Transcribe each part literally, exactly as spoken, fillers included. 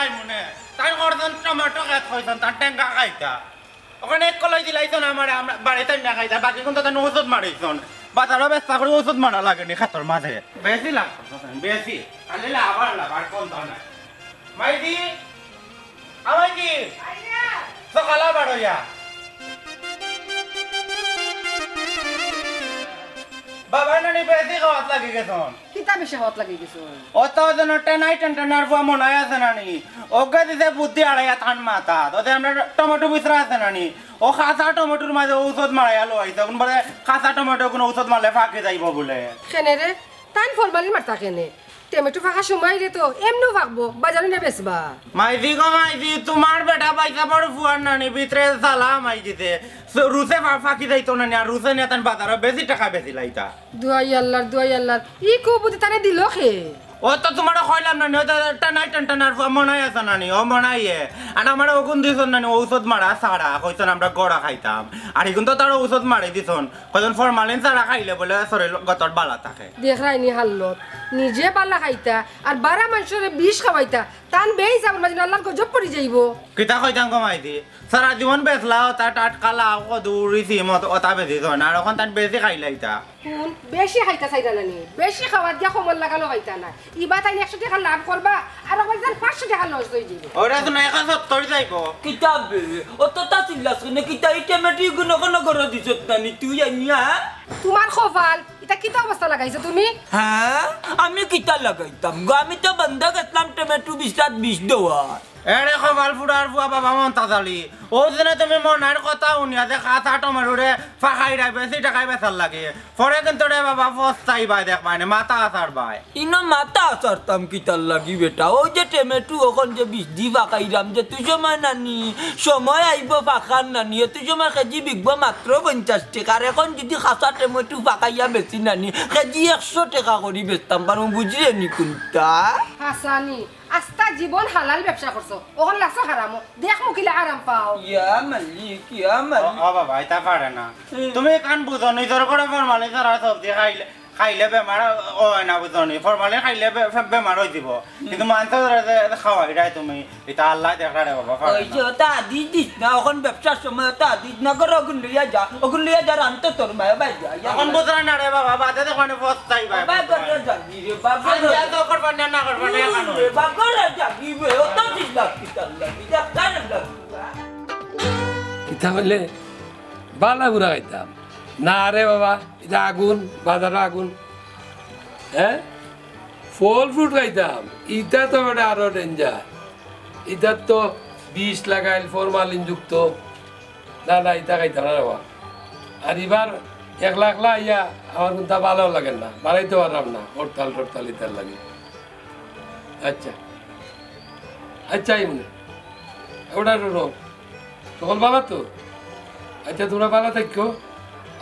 তাই মনে, তাই করছন টমেটো খেত কইছন, তার টেঙ্গা খাইতা। ওখানে এক কলাই দিলাইছন আমারে, আমরা বাড়িত আনিয়া খাইতা, বাকি কিন্তু তার ঔষধ মারিছন। বাজারো বেচা করি ঔষধ মারা লাগেনি খেতর মাঝে। বেশি লাগছে, বেশি। খালি লাভ আর লাভ, আর কোন দাম নাই। মাইজি, আমাইজি, সকালে বারোইয়া। বাবা নানি বেশি খাওয়াত লাগি গেছন। কিতা বেশি খাওয়াত লাগি গেছন? অত যেন টেনাই টেনটেনার ফুয়া মনাই আছে নানি? ওকে দিছে বুদ্ধি আড়াইয়া তান মাথাত। ওতে আমরা টমেটো বিচরা আছে নানি? ও কাঁচা টমেটোর মাঝে ঔষধ মারাইয়া লইছে। কোন বলে কাঁচা টমেটো কোনো ঔষধ মারলে ফাঁকি যাইব বলে। কেনে রে? তাইন ফরমালিন মারতা কেনে? টমেটো ফাঁকার সময় রে তো এমনেও ফাঁকবো, বাজারো নিয়া বেচবা। মাইজি গো মাইজি, তোমার বেটা পয়সা বড় ফুয়ার নানি ভিতরে সালা মাই দিছে। রুসে ফা-, ফাঁকি যাইতো না নি, আর রুসে নিয়া তান বাজারো বেশি টাকা বেশি লাইতা। দুয়াই আল্লাহর, দুয়াই আল্লাহর। ই কুবুদ্ধি তারে দিল কে? ও তো তোমারে কইলাম না নি, ও তো টেনাই টেনটেনার ফুয়া মনাই আছে নানি, ও মনাইয়ে। আর আমারে ওগুন দিছন নানি, ঔষধ মারা সারা, কইছন আমরা গড়া খাইতাম। আর এখন তো তার ঔষধ মারি দিছন। কইছন ফরমালিন সারা খাইলে বলে শরীর গতর বালা থাকে। দেখরায়নি হালত, নিজে বালা খাইতা, আর বারা মানষরে বিষ খাওয়াইতা, তান বেহিসাবর মাঝে আল্লাহর গজব পড়ি যাইব। কিতা কইতাম গো মাইজি, সারা জীবন বেচলা, ও তা টাটকা লাউ, কদু, রিসিম, অত-, অতা বেশি তো না, আর এখন তান বেশি খাইলাইতা। হুন, বেশি খাইতা চাইরা নানি, বেশি খাওয়াত গিয়া কমর লাগালো খাইতা না। ইবা তাইন একশো টেকা লাভ করবা, আর ওখানে তান পাঁচশো টেকা লস হয়ে যাইব। ওরা তো না একা সত্তর যাইব। কিতা বে, অতটা চিল্লাস কেনে? কিতা এই টমেটো গুণ কোনো গরো দিছত নানি তুই আনিয়া? তোমার কপাল, ইটা কিতা অবস্থা লাগাইছো তুমি? হ্যাঁ, আমি কিতা লাগাইতাম গো? আমি তো বন্ধ গেছলাম টমেটো বিশাত বিষ দেওয়ার। এরে কপাল ফুড়ার ফুয়া বাবা মন্তাজ আলী, ও দিনে তুমি মনাইর কথা হুনিয়া যে কাঁচা টমেটোরে ফাঁকাইরায় বেশি টাকায় বেচার লাগে। পরে কিন্তু রে বাবা পস্তাইবায় দেখবায় নে, মাথা আছাড়বায়। ইনো মাথা আছাড়তাম কিতার লাগি বেটা? ওই যে টমেটো অখন যে বিষ দি ফাঁকাইরাম, যে তুই সময় নানি, সময় আইব ফাঁকার নানি, এ তুই সময় কেজি বিকব মাত্র পঞ্চাশ টেকা, আর এখন যদি কাঁচা টমেটো ফাঁকাইয়া বেচি নানি, কেজি একশো টেকা করি বেচতাম পারমু, বুঝলে নি কুনটা? হাসানি, আস্তা জীবন হালাল ব্যবসা করছো, অখন লাগছো হারামো, দেখ মুকিলে আরাম পাও। ইয়া মালিক, ইয়া মালিক। ও, ও বাবা, এটা পারে না। হুম। তুমি কান বুঝো, নিজের করে ফরমালিন ছাড়া সবজি খাইলে, খাইলে বেমার অয় না, বুঝো নি? ফরমালিন খাইলে বে-, বে-, বেমার অই দিব। কিন্তু মানষরে যে খাওয়াইরায় তুমি, এটা আল্লায় দেখরা রে বাবা, পারে ওই না। যে ওটা আদি দিস না, অখন ব্যবসার সময় ওটা আদি দিস না, করে অগুন লইয়া যা, অগুন লইয়া যা, রানতে তোর মায় ভাই যা, ইয়া। অখন বুঝরা না রে বাবা, বাদে তো মানে পস্তাইবায়। বাবা করে যাবি রে, বাবা আর করে। ইয়া তো করবা না, না করবা না, এখন রে, বাবা করে যাবি রে, ওটা দিস না, কিতার লাগি, যা, কার লাগি। কিতা কইলে? বালা বুড়া খাইতাম। না রে বাবা, ইটা আগুন, বাজারো আগুন। হ্যাঁ? ফল fruit খাইতাম। ইটা তো বেটা আরো danger। ইটাত তো বিষ লাগাইল, ফরমালিন যুক্ত। না, না, ইটা খাইতাম না রে বাবা। আর ইবার একলা একলা আইয়া আমার কুনতা ভালো লাগে না, বাড়াইতে পারলাম না, হরতাল টরতাল ইতার লাগি। আচ্ছা, আচ্ছা, এই মনে, ওটা রো, সকল ভালা তো? আচ্ছা, তুমরা ভালা থাকো,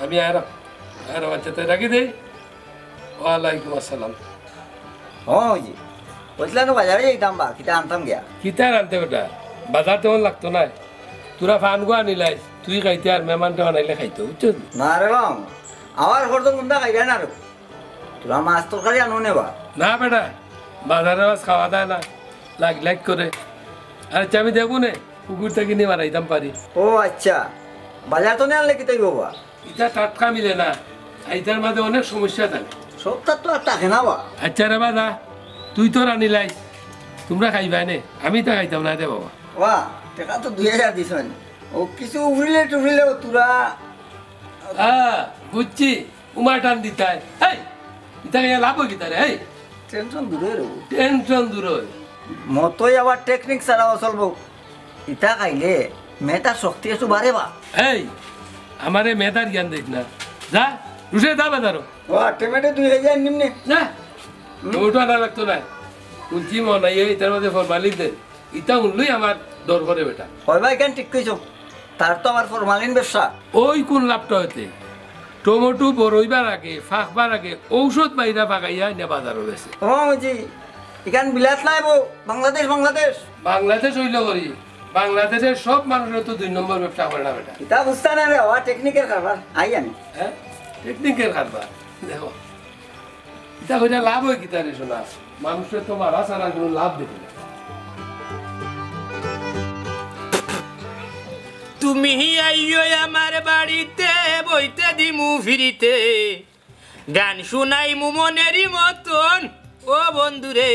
আমি আরাম, আরাম, আচ্ছা, তাই রাখি দেই। ওয়ালাইকুম আসসালাম। ও, জি, কইছিলা না বাজারে যাইতাম বা, কিতা আনতাম গিয়া? কিতা আর আনতে বেটা, বাজার তেমন লাগতো না। তোরা ফানগো আনিলাইস, তুই খাইতে আর মেহমান টেহমান আইলে খাইতো, বুঝছো? না রে বাম, আমার ঘর তো কুনটা খাইবে না রে। তোরা মাছ তরকারি আনো নে বা? না বেটা, বাজারে মাছ খাওয়া যায় না, লাগ লাগ করে। আচ্ছা, আমি দেখবো নে, পুকুর থাকি নিয়া মারাইতাম পারি। ও আচ্ছা, বাজার তো নিয়া আনলে কিতাই বাবা? ইটা টাটকা মিলে না, আর ইটার মাঝে অনেক সমস্যা থাকে। সবটা তো আর থাকে না বা। আচ্ছা রে বাবা, তুই তো রানিলাইস, তুমরা খাইবায় নে, আমি তা খাইতাম না রে বাবা। ওয়া, টেকা তো দুই হাজার দিছইন, ও কিছু উফরিলে টুফরিলে ও তোরা। আ, বুঝছি। উমায় টান দিতায়। হেই, ইতা খাইয়া লাভ অয় কিতা রে, হেই? Tension দূর অয় রে। Tension দূর অয়। মতই আবার technique ছাড়াও চলবো। ইতা খাইলে মেধার শক্তি একটু বাড়ে বা। হেই, আমারে মেধার জ্ঞান দিস না। যা, রুশে যা বাজারো। ও, টমেটো দুই কেজি আনিম নে। যা। হুম? টমেটো আনা লাগতো না। কুলচি মন নাই, এই তার মধ্যে ফরমালিন দে। ইতা হুনলেই আমার ডর করে বেটা। হয় ভাই, কেন ঠিক কইছো? তার তো আবার ফরমালিন ব্যবসা। ওই কোন লাভটা হইতে? টমেটো বড় হইবার আগে, ফাঁকবার আগে ঔষধ মাইরা ফাঁকাইয়া এনে বাজারো বেচে। ও মামুজি, ইখান বিলাত নাই বো, বাংলাদেশ, বাংলাদেশ। বাংলাদেশ হইল করি, বাংলাদেশের সব মানুষের তো দুই নম্বর ব্যবসা করে না বেটা। ইতা বুঝতা না রে, ওয়া টেকনিকের কারবার। আই আমি। হ্যাঁ? টেকনিকের কারবার। দেখো, ইতা কইরা লাভ হয় কিতা রে সোনা? মানুষের তো মারা ছাড়া কোনো লাভ দেখি না। তুমি আইও আমার বাড়িতে, বইতে দিমু ফিরিতে, গান শুনাইমু মনেরই মতন। ও বন্ধুরে,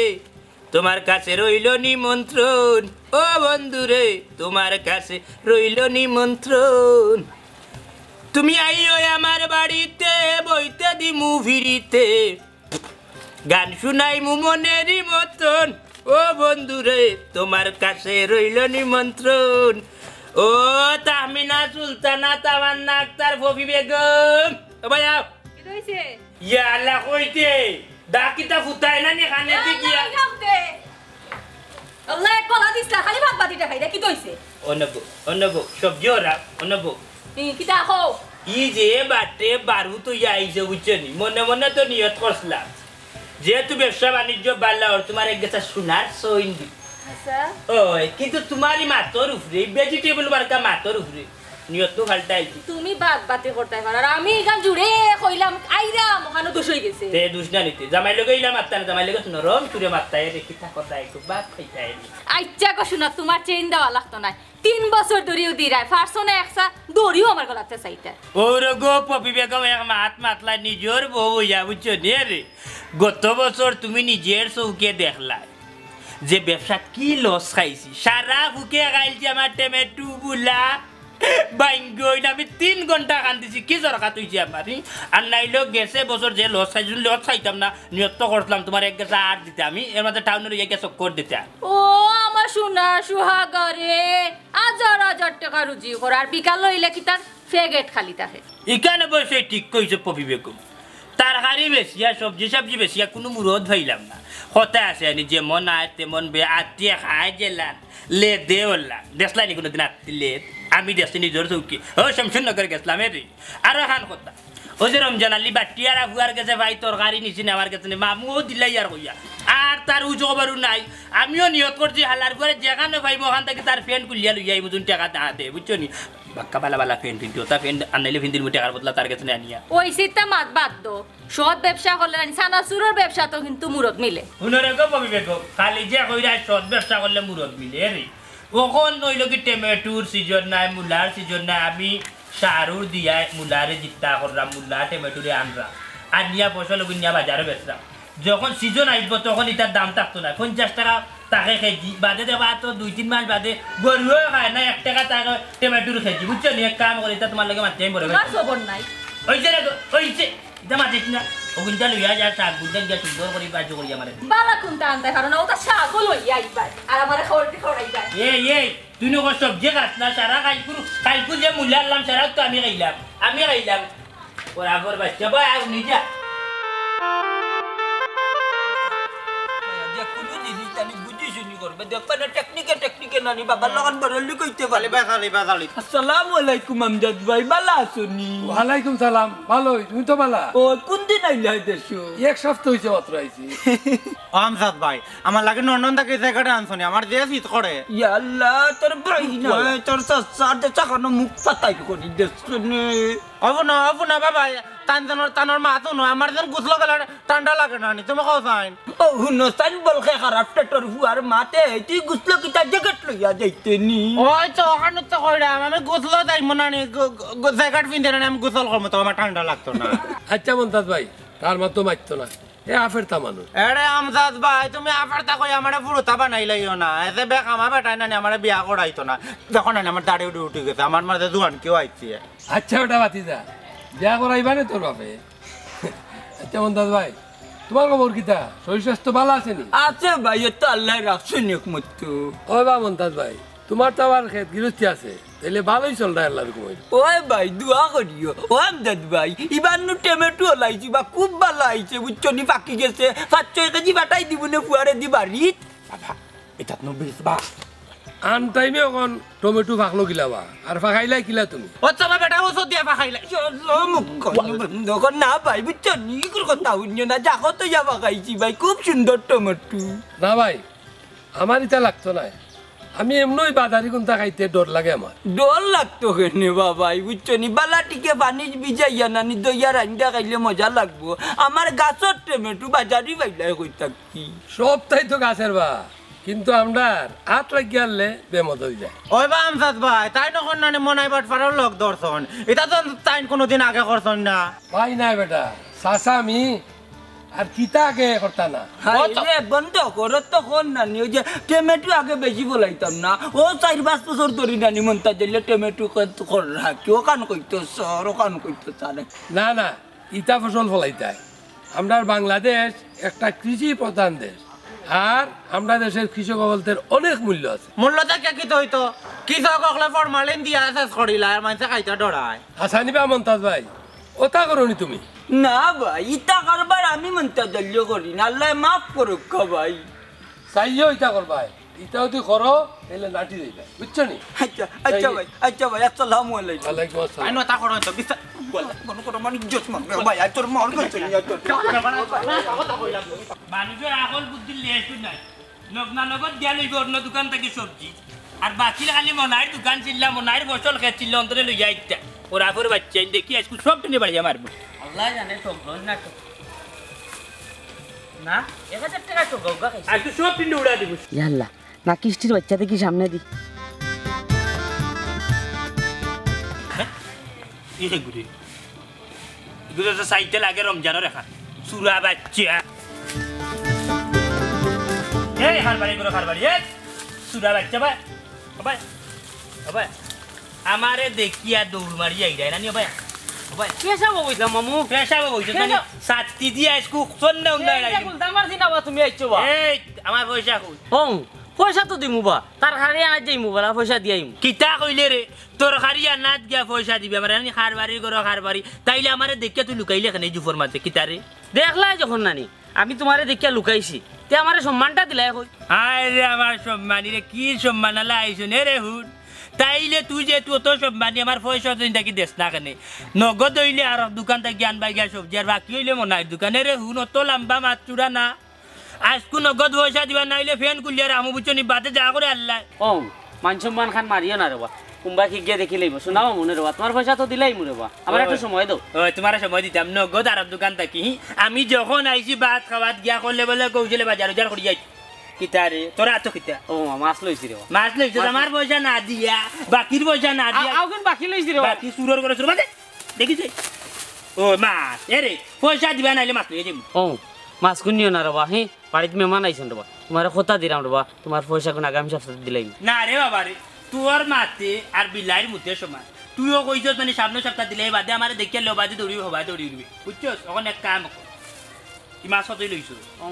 তোমার কাছে রইল নিমন্ত্রণ। ও বন্ধুরে, তোমার কাছে রইল নিমন্ত্রণ। তুমি আইও আমার বাড়িতে, বইতে দিমু ফিরিতে, গান শুনাইমু মনেরই মতন। ও বন্ধুরে, তোমার কাছে রইল নিমন্ত্রণ। ও তাহমিনা, সুলতানা, তামান্না আক্তার, পপি বেগম, ও ভাই আও। কিতা অইছে? ইয়া আল্লাহ, কইতে ডাকিতা ফুতায় না নি কানে দি গিয়া। আল্লাহ, এক গলা দিছলা, খালি ভাত বাতিটা খাই, কিতা অইছে? অনবো, অনবো, সবজি ওরা, অনবো। ই, কিতা কও? ই যে বাটে বারু তো ইয়া আইছে, বুঝছো নি? মনে মনে তো নিয়ত করছিলাম, যেহেতু ব্যবসা বাণিজ্য বালা ওর, তোমার এক গেছা সোনার সইন দি। আচ্ছা। ওই, কিন্তু তোমার ই মাতর উপরে, এই ভেজিটেবল মার্কা মাতর উপরে, নিয়ত তো ফাল্টা আইছে। তুমি বাদ বাতি করতায় পারো, আর আমি ইখান জুড়ে কইলাম, আইরাম, ওখানো দুষ অই গেছে। তে দুষ না নিতে, জামাই লগে ইলা মাততা না, জামাই লগে নরম সুরে মাততা, এরে কিতা কথা, একটু বাদ খাইতা এরে। আইচ্ছা গো সোনা, তোমার চেইন দেওয়া লাগতো নায়। তিন বছর ধরিও দিরায়, পারছো না একসা দড়িও আমার গলাতে চাইতা। ওরে গো, পপি বেগম এক মাত মাতলা, নিজর বউ অইয়া, বুঝছো নি রে? গত বছর তুমি নিজর চউখে দেখলায় যে ব্যবসাত কি লস খাইছি। সারা ফুকে খাইলছি আমার টেমেটু বুলা। বাইঙ্গইন আমি তিন ঘন্টা কান্দিছি, কি জরকাত অইছে আমার, ই? আর নাইলেও গেছে বছর যে লস খাইছি, লস খাইতাম না, নিয়ত তো করছিলাম তোমার এক গেছা আর দিতাম, ই? এর মাঝে টাউনে লইয়া গিয়া চক্কর দিতা। ও আমার সোনা সুহাগা রে, হাজার হাজার টেকা রুজি কর, আর বিকাল অইলে কিতা প্যাকেট খালি থাকে। ইখান অবশ্যই ঠিক কইছো পপি বেগম। তরকারি বেচিয়া, সবজি সবজি বেচিয়া কুনু মুরদ পাইলাম না। কথা আছে আনি, যেমন আয় তেমন বে, আত্তিয়ে খায় যেলান, লেদে ওলান। দেখছলায় নি কুনুদিন আত্তি লেদ? আমি দেখছি নিজর চউখে। ও, শমশেরনগর গেছলাম, এরে। আরো খান কথা। ওই যে রমজান আলী বাট্টি আর ফুয়ার গেছে ভাই তরকারি নিছি নে, আমার গেছে নে, মামু ও দিলাই আর কইয়া। আর তার উজ খবরও নাই। আমিও নিয়ত করছি হালার ফুয়ারে যেখানো পাইমু ওখান থাকি তার প্যান্ট খুলিয়া লইয়া আইমু, যুন টেকা দে, বুঝছো নি? বাক্কা বালা বালা প্যান্ট ফিন্দি, ওটা প্যান্ট আনাইলে ফিন্দির মুই টেকার বদলা তার গেছে নে আনিয়া। ওই চিন্তা মাত বাদ দো। সৎ ব্যবসা করলে নানি, চানাচুরর ব্যবসাত কিন্তু মুরদ মিলে। হুনো রে গো পপি বেগম, খালি যে কইরায় সৎ ব্যবসা করলে মুরদ মিলে, এরে। অখন অইলো কি টেমেটুর সিজন নাই, মুলার সিজন নাই, আমি সারুর দিয়া মুলারে জিত্তা কররাম, মুলা টেমেটুরে আনরাম, আনিয়া ফসল অগুন নিয়া বাজারো বেচরাম। যখন সিজন আইবো তখন ইতার দাম থাকতো নায়, পঞ্চাশ টেকা থাকে কেজি, বাদে দেখবা তো দুই তিন মাস বাদে গরুও খায় না, এক টেকা থাকে টেমেটুর কেজি, বুঝছো নি? এক কাম করি, ইতা তোমার লগে মাতি আমি বড় তোমার খবর নাই। অইছে রে গো, অইছে। ইতা মাতিস না। অগুনটা লইয়া যা, শাক গুনটা গিয়া সুন্দর করি বাজু করি আমারে। বালা কুনটা আনতে পারো না, ওটা শাকও লইয়া আইবায়। আর আমারে খবর দি খবরাইবায়। এই, এই, তুই নু কর সবজি খাস না, সারা কাইলকুর, কাইলকুর যে মুলা আনলাম, সারা তো আমি খাইলাম। আমি খাইলাম। ওর আগর বাচ্চা, বা, আর নিজা। যে কুনু জিনিস আমি বুঝি শুনি করবে। দেখবা না, টেকনিকে, টেকনিকে নানি বাবার লাখান বড় লোক অইতে পারে। খালি বা, খালি বা, খালি। আসসালামু আলাইকুম আমজাদ ভাই, বালা আছো নি? ওয়ালাইকুম সালাম, ভালোই, তুমি তো বালা? ও, কুন দিন আইলা এই দেশো? এক সপ্তাহ অইছে মাত্র আইছি। ও আমজাদ ভাই, আমার লাগি লন্ডন থাকি জ্যাকেট আনছো নি? আমার যে শীত করে। ইয়া আল্লাহ, তোর ভাই না, তোর চাচা, আর চাচা কোনো মুখ পাতাই করি দেশো নি। অবো না, অবো না বাবা, তান যেন, তানর মাত হুনো, আমার যেন গোসল করলে ঠান্ডা লাগে না নি, তুমি কও চাইন। ও হুনো, চাইন বলকে খারাপ পেটর ফুয়ার মাতে, তুই গোসল কিতা জ্যাকেট লইয়া যাইতে নি? ওই তো, ওখানে তো কইরাম, আমি গোসল যাইমু না নি, গ-, গ-, জ্যাকেট পিনতে না নি, আমি গোসল করমু তো, আমার ঠান্ডা লাগতো না। আচ্ছা মন্তাজ ভাই, তার মা তো মারতো না, এ আফেরতা মানুষ। এরে আমজাদ ভাই, তুমি আফেরতা কই আমারে ফুরুতা বানাইলাইও না, এতে বেকামা বেটায় না নি আমারে বিয়া করাইতো না। দেখো না নি, আমার দাড়ি উঠি উঠি গেছে, আমার মাঝে জুয়ান কেউ আইছে। আচ্ছা বেটা ভাতিজা, বিয়া করাইবা নে তোর বাপে? আচ্ছা মন্তাজ ভাই, তোমার খবর কিতা? শরীর স্বাস্থ্য বালা আছে নি? আছে ভাই, এ তো আল্লায় রাখছইন একমত। ওই বা মন্তাজ ভাই, তোমার তো আবার খেত গিরস্তি আছে, তাইলে ভালোই চলরায় আল্লার হুকুমে। ওই ভাই, দোয়া করিও। ও আমজাদ ভাই, ইবার নু টেমেটো লাইছি বা, খুব বালা আইছে, বুঝছো নি? পাকি গেছে, পাঁচ ছয় কেজি পাঠাই দিবো নে ফুয়ারে দি বাড়িত। বাবা, ইতাত নু বিষ বা। আন টাইমে অখন টমেটো ফাকলো গিলাবা, আর ফাকাইলাই কিলা তুমি? ও চাবা বেটা, ও সদিয়া ফাকাইলাই। চলো, মুখ বন্ধ কর না ভাই, বুঝছো নি? ইগুর কথা হুনিও না, জাগত অইয়া ফাকাইছি ভাই, খুব সুন্দর টমেটো। না ভাই, আমার ইতা লাগতো নায়, আমি এমনেউ বাজারি কুন্তা খাইতে ডর লাগে আমার। ডর লাগতো কেনে বাবা, বুঝছো নি? বালা টিকে পানি ভিজাইয়া নানি দইয়া রাইন্দা খাইলে মজা লাগবো। আমার গাছর টমেটো বাজারি পাইলাই কই থাকি? সবটাই তো গাছের বা। কিন্তু আমরার আত লাগিয়া হারলে বেমত অইযায়। ওই বা আমজাদ ভাই, তাইন অখন নানি মনাই বাটফারর লগ ধরছইন। ইতা তো তাইন কুনুদিন আগে করছইন না। ভাই নায় বেটা, চাচা আমি, আর কিতা আগে করতা না? হায় ও তো রে, বন্ধ করো তো ফোন নানি, ওই যে টমেটো আগে বেশি ফলাইতাম না, ও চাইর পাঁচ বছর ধরি নানি মন্তাজ আলীয়ে টমেটো খেত কর রাখি, অখান কইতো চর, অখান কইতো চর। না, না, ইতা ফসল ফলাইতায়। আমরার বাংলাদেশ একটা কৃষি প্রধান দেশ, আর আমরার দেশর কৃষক অকলতর অনেক মূল্য আছে। মূল্য থাকিয়া কিতা অইতো? কৃষক অকলে ফরমালিন দিয়া চাষ করিলা, আর মানষে খাইতা ডরায়। হাছানি বা মন্তাজ ভাই, অতা করো নি তুমি? না ভাই, ইতা কারবার আমি মন্তাজ আলীয়ে করি না, আল্লায় মাফ করউক্কা ভাই। চাইও ইতা করবায়, ইতা যুদি করো, তাইলে নাটি যাইবায়, বুঝছো নি? আচ্ছা, আচ্ছা এই ভাই, আচ্ছা ভাই, আসসালামু আলাইকুম। ওয়ালাইকুম আসসালাম। আইন অতা করো তো, বিস্তার, বল, কোন কোন মানে ইজ্জত মারবে, ভাই, আর তোর মন কইছে নি, আর তোর মানষর আকল বুদ্ধির লেশ নাই। নগদ নগদ গিয়া লইবে অন্য দোকান থাকি সবজি। আর বাকির খালি মনাইর দোকান ছিলা, মনাইর ফসল খেত ছিলা, অন্তরে লইয়া আইতা। ওরা ফরে বাচ্চা দেখি আইজকু সব টেনে বাড়িয়া মারবো। আল্লায় জানে, সব রোজ না তো। না, এক হাজার টেকা তো গৌগা খাইছে। আইজকু সব টেনে উড়া দিমু। ইয়াল্লা, না কিস্তির বাচ্চা দেখি সামনে দি। হ্যাঁ? ইহে গুড়ি। ইগুলো তো চাইতে লাগে রমজানর রেখা। চুরা বাচ্চা। এই হারবারি গুলো হারবারি, এই চুরা বাচ্চা ভাই। ও ভাই, ও ভাই। আমারে দেখিয়া দৌড় মারি যাই যায় না নি, ও ভাই। ও ভাই। পেশাবো বইছিলাম, মামু। পেশাবো বইছো, পেশাব- মানে সাত্তি দিয়া আইজকু সন্ধ্যা উন্দা এই যে এলাই। গুলদাম মারছি না বা তুমি আইছো বা। এই, আমার পয়সা কই? হং, পয়সা তো দিমু বা। তরকারি আনাত যাইমু বা, পয়সা দিয়াইমু। কিতা কইলে রে? তরকারি আনাত গিয়া পয়সা দিবে আমারে, আমি কারবারি করো কারবারি। তাইলে আমারে দেখিয়া তুই লুকাইলে কেনে এই জুফর মাঝে, কিতা রে? দেখলাই যখন নানি, আমি তুমারে দেখিয়া লুকাইছি, তে আমারে সম্মানটা দিলাই কই? হায় রে আমার সম্মানী রে, কি সম্মান আলা আইছইন রে হুন। তাইলে তুই যে তুই অত সম্মানী, আমার পয়সা তুই থাকি দেস না কেনে? নগদ অইলে আর দোকান থাকি আনবায় গিয়া সবজি, আর বাকি অইলে মনাইর দোকানে রে হুন, অত লাম্বা মাত চুরা না। আইজকু নগদ পয়সা দিবা, নাইলে ফ্যান খুলিয়া রাখমু, বুঝছো নি? বাদে যা করে আল্লায়। ও, মান সম্মান খান মারিও না রে বা। কুম্বা কি গিয়া দেখি লইবো। শোনাও মনে রে বা, তুমার পয়সা তো দিলাইমু রে বা। আমার একটু সময় দেও। ওই, তুমারে সময় দিতাম, নগদ আর দোকান থাকি। হি, আমি যখন আইছি ভাত খাওয়াত গিয়া করলে বলে কৌশলে বাজার উজার করি যাই। কিতা রে, তোরা তো কিতা? ও, মাছ লইছি রে বা। মাছ লইছস, মাছ আমার পয়সা না দিয়া, বাকির পয়সা না দিয়া। আ-, আউগুন বাকি লইছি রে বা। বাকি চুরর করে চুর, বাদে। দেখিস? ও, মাছ, এ রে, পয়সা দিবা নাইলে মাছ লইয়া যাইমু। ও, মাছ কুনিও না রে বা, হি? বাড়িত মেহমান আইছইন রে বা, তুমারে কথা দিরাম রে বা, তুমার পয়সা কুন আগামী সপ্তাহে দিলাইমু। না রে বাবা রে, তোর মাতে আর বিলাইর মুতে সমান। তুইও কইছস মানে সামনে সপ্তাহ দিলাই বাদে আমারে দেখিয়া লেও বাদে দৌড়িবি, হবায় দৌড়ি উঠবি। বুঝছস? অখন এক কাম কর। ই মাছ কতই লইছস? ও,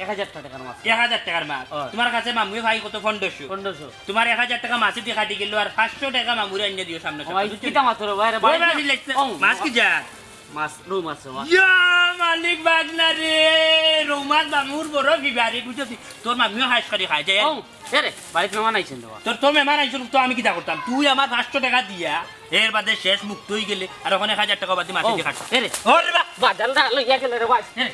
এক হাজার টেকার মাছ। এক হাজার টেকার মাছ। অয়। তুমার কাছে মামুয়ে পাই কত? পনেরোশো। পনেরোশো। তুমার এক হাজার টেকা মাছেদি কাটি গেল, আর পাঁচশো টেকা মামুরে আইনা দিও সামনে ও, সপ্তাহ, এই বুঝছস? কিতা মাছ রে বা, রে বা, ওই মাছ ইলে-, ও, মাছ কি জাত? মাছ, রউ মাছ, রউ মাছ। ইয়া মালিক বাগনা রে, রউ মাছ মামুর বড় ফিবারি, বুঝছস? তোর মামিও হাঁস করি খায়, যে ও, এ রে, বাড়িত মেহমান আইছইন রে বা। তোর, তোর মেহমান আইছইন তো আমি কিতা করতাম? তুই আমার পাঁচশো টেকা দিয়া, এর বাদে শেষ মুক্ত অই গেলে, আর অখন এক হাজার টেকা বাদে মাসে ও, দি খাস। এ রে। ওরে বা। বাজার না লইয়া গেল রে ভাই। এ রে।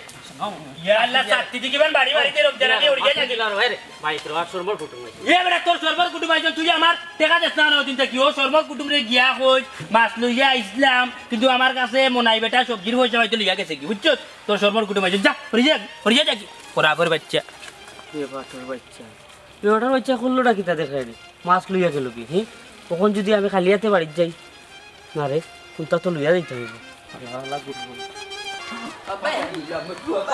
ইয়া আল্লাহ, শাস্তি দি কিমান বাড়ি বাড়িতে রোগ জ্বালানি উড়িয়া যায়। দিলা রে ভাই রে। ভাই, তোর আর সর্বর কুটুম নাই। এ বেটা, তোর সর্বর কুটুম আইছইন, তুই আমার টেকা দেস না, না, ওদিন থাকি। ও সর্বর কুটুমরে গিয়া কইস, মাছ লইয়া আইছলাম, কিন্তু আমার কাছে মনাই বেটা সবজির পয়সা হয়তো লইয়া গেছে কি, বুঝছস? তোর সর্বর কুটুম আইছইন, যা, হরি যা, হরি যা, যা কি? ওরা আবার বাচ্চা। এ বাটর বাচ্চা। এ বাটর বাচ্চা করলোটা কিতা দেখায় রে? মাছ লইয়া গেল কি, হি? অখন যুদি আমি খালি আতে বাড়িত যাই, না রে, কুনতা তো লইয়া যাইতে অইবো। আল্লাহ, আল্লাহ, গুড, গুড। আব্বা, আমি দিলাম, একটু আব্বা।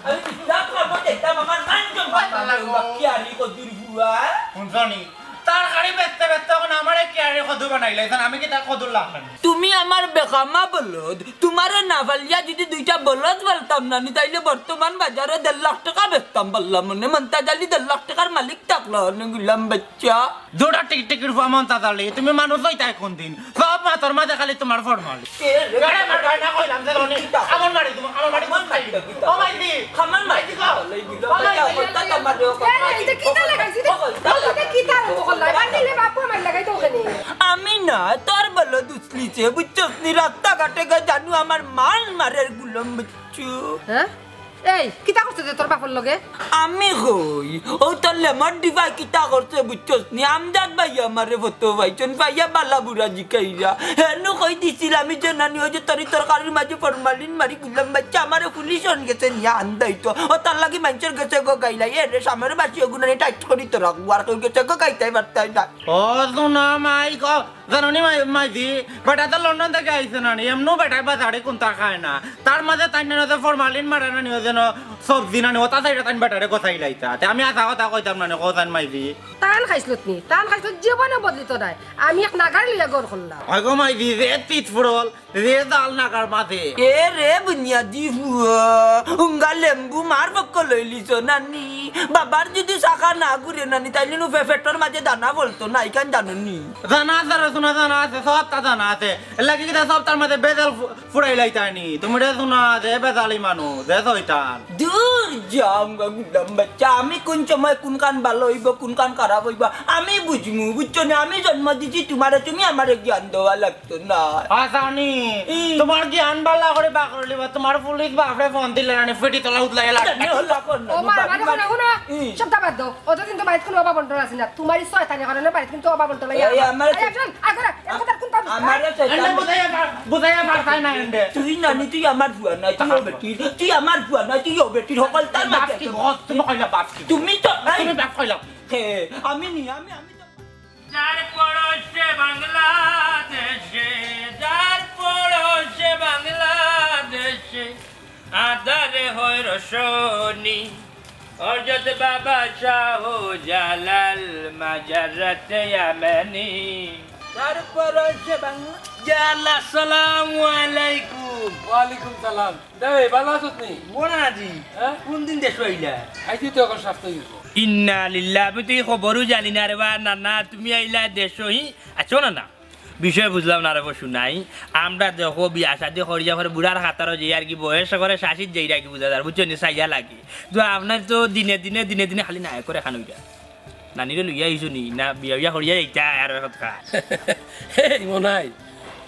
আমি দিলাম, খাবো, দেখতাম, আমার মান সম্মান বাঁচলো, বাকি আর ই কদুর বুয়া। হুনছো নি? তরকারি বেচতে বেচতে অখন আমারে কি আর ই কদু বানাইলে, এখন আমি কিতা কদুর লাগলাম? তুমি আমার বেকামা বলদ, তুমারে না ফালিয়া যুদি দুইটা বলদ ফালতাম না নি, তাইলে বর্তমান বাজারো দেড় লাখ টেকা বেচতাম পারলাম অনে, মন্তাজ আলী দেড় লাখ টেকার মালিক থাকলা অনে, গুলাম বাচ্চা। দুটা টিকটিকির ফুয়া মন্তাজ আলী, তুমি মানুষ অইতায় কুনদিন? সব মাতর মাঝে খালি তুমার ফরমাল। এ রে, এরে, মার ভাই না কইলাম যে রনি, আমার বাড়ি তুমি, আমার বাড়ি তুমি খাইবি। ও মাইজি, খামান মাইজি গো। ও মাইজি। এ রে, ইটা কিতা লাগাইছি? ইটা, ইটা কিতা লাগাইছি? বান্দিলে বাপু আমার লাগাই তো ওখানে। আমি না, তোর বলো দুসলিছে, বুঝছস নি? রাস্তাঘাটে গিয়া জানু আমার মান মারের গুলাম বুঝছু। হ্যাঁ? এই, কিতা করছে যে তোর বাপর লগে? আমি কই, ও তোর লেমন ডিভাই কিতা করছে বুঝছস নি? আমজাদ ভাই আমারে ফটো পাইছন, পাইয়া বালা বুরা জিকাইরা। হেনু কই দিছিল আমি যে নানি, ওই যে তরি তরকারির মাঝে ফরমালিন মারি গুলাম বাচ্চা, আমারে পুলিশ অন গেছে নিয়া আন্দাই তো। ও তার লাগি মাইনষের গেছে গো গাইলা, এ রে সামনে বাসি ওগুনানি টাইট করি তো রাখবো, আর কেউ গেছে গো গাইতাই পারতাই না। ও সোনা মাই গো, জানো নি মাই-, মাইজি, বেটা তো লন্ডন থাকি আইছে না নি, এমনও বেটায় বাজারে কুন্তা খায় না। তার মাঝে তাই না যে ফরমালিন মারে না নি, ও যেন সবজি না নি, ওটা চাইরা তাই বেটারে গোছাই লাইতা। তে আমি আছা কথা কইতাম না নি, কোথান মাইজি? তান খাইছলত নি, তান খাইছলত জীবনে বদলিত নাই। আমি এক নাগার লইয়া গড় করলাম। হয় গো মাইজি, যে তিত ফুরল, রে জাল নাগার মাঝে। এ রে বুনিয়াদি ফুয়া, উঙ্গা লেম্বু মার পক্ষ লইলিছ নানি। বাবার যদি চাকা না ঘুরে নানি, তাইলে নু ফে-, পেটর মাঝে দানা বলতো না, ইখান জানো নি? জানা আছে রে সোনা, জানা আছে, সবটা জানা আছে। এর লাগি কিতা সবটার মাঝে বেজাল ফু-, ফুরাই লাইতায় নি। তুমি রে সোনা, যে বেজালি মানুষ, যে শয়তান। দূর যাও গা গুলাম বাচ্চা, আমি কোন সময় কোন কান ভালো হইব, কোন কান খারাপ হইব, আমি বুঝমু, বুঝছো নি? আমি জন্ম দিছি তোমারে, তুমি আমারে জ্ঞান দেওয়া লাগতো না। আসানি, ই। তোমার জ্ঞান বালা করে বাকরলিবা, তোমার পুলিশ বাপরে ফোন দিলে না, ফিটি তলা উতলাই লাগবে। জানি হলো কোন ও মা, বাবা, আমারে কোন, কোন, ই। সবটা বাদ দাও। অতদিন তো বাড়িত কোনো অভাব অনটন আছে না, তোমার এই শয়তানি কারণে বাড়িত কিন্তু অভাব অনটন লাগে। এই আমার এই একজন, আগরা, এর কথা কোন পাবো? আমারে শয়তান। এন্ডে বুঝাইয়া পার-, বুঝাইয়া পারতাই না এন্ডে। তুই নানি, তুই আমার ফুয়া নায়, তুই ও বেটি, তুই আমার ফুয়া নায়, তুই ও বেটি, সকল তার বাপ মাঝে কি আছে। বস? তুমি কইলা বাপ কি? তুমি তো, এই, তুমি বাপ কইলা। হে, আমি নি, আমি, আমি তো যার পরশে বাংলাদেশে, যার পরশে বাংলাদেশে, আধারে হয় রোশনি, হযরত বাবা শাহ জালাল মাজারাতে ইয়ামানি। যার পরশে বাংলা-, জালা, আসসালামু আলাইকুম। ওয়ালাইকুম সালাম। দে, ভালা আছস নি? বড় আজি, হ্যাঁ? কোন দিন দেশো আইলা? আইছি তো এখন সপ্তাহ হইছে। ইন্না লিল্লাহ, আমি তো এই খবরও জানি না রে বা, না, না, তুমি আইলা দেশো, হি? আচ্ছা, না, না, বিষয় বুঝলাম না রে বা, শুনাই। আমরা দেখো বিয়া শাদি করিয়া পরে বুড়ার খাতারও যে আর কি বয়স করে শাশির যেই আর কি বুঝা যার, বুঝছো নি, চাইয়া লাগে। তো আপনার তো দিনে দিনে, দিনে দিনে খালি না করে খান ওইটা। নানিরে লইয়া আইছো নি? না বিয়া বিয়া করিয়া যাইতা আর কথা। এই মনাই,